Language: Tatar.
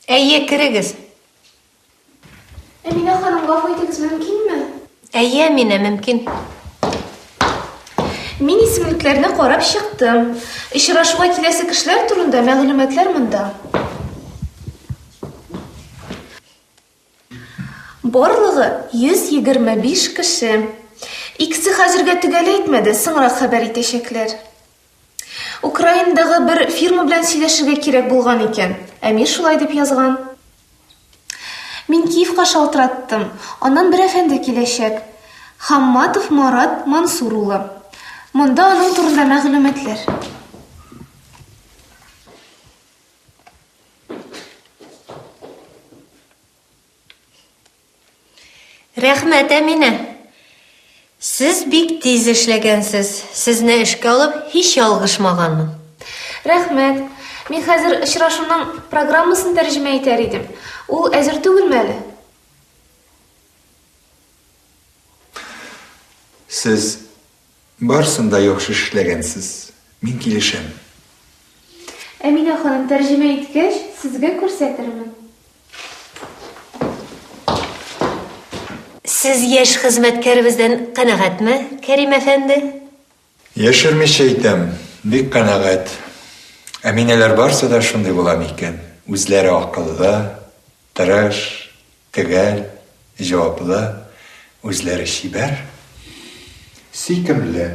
Әйе, керегез. Әминә ханым, гафу итегез, мөмкинме? Әйе, Әминә, мөмкин. Мин исемлекләрне карап чыктым. Очрашуга киләсе кешеләр турында мәгълүматлар монда. Барлыгы 125 кеше. Икесе хәзергә төгәл әйтмәде, соңрак хәбәр итәчәкләр. Украинадагы бер фирма белән сөйләшергә кирәк булган икән. Әмир шулай дип язган. Мин Киевка шалтыраттым. Аннан бер әфәнде киләчәк. Хамматов Марат Мансур улы. Монда аның турында мәгълүматлар. Рәхмәт, Әминә. Сез бик тиз эшләгәнсез. Сезне эшкә алып, һич ялгышмаганмын. Рәхмәт. Мин хәзер очрашуның программасын тәрҗемә итәр идем. Ул әзер түгелме әле? Сез барысын да яхшы эшләгәнсез. Мин килешәм. Әминә ханым, тәрҗемә иткәч, сезгә күрсәтермен. Сез яшь хезмәткәребездән канәгатьме, Кәрим әфәнде? Яшермичә әйтәм, бик канәгать. Әминәләр барсы да шундый була микән? Үзләре акыллы, тырыш, төгәл, җаваплы, үзләре чибәр, сөйкемле.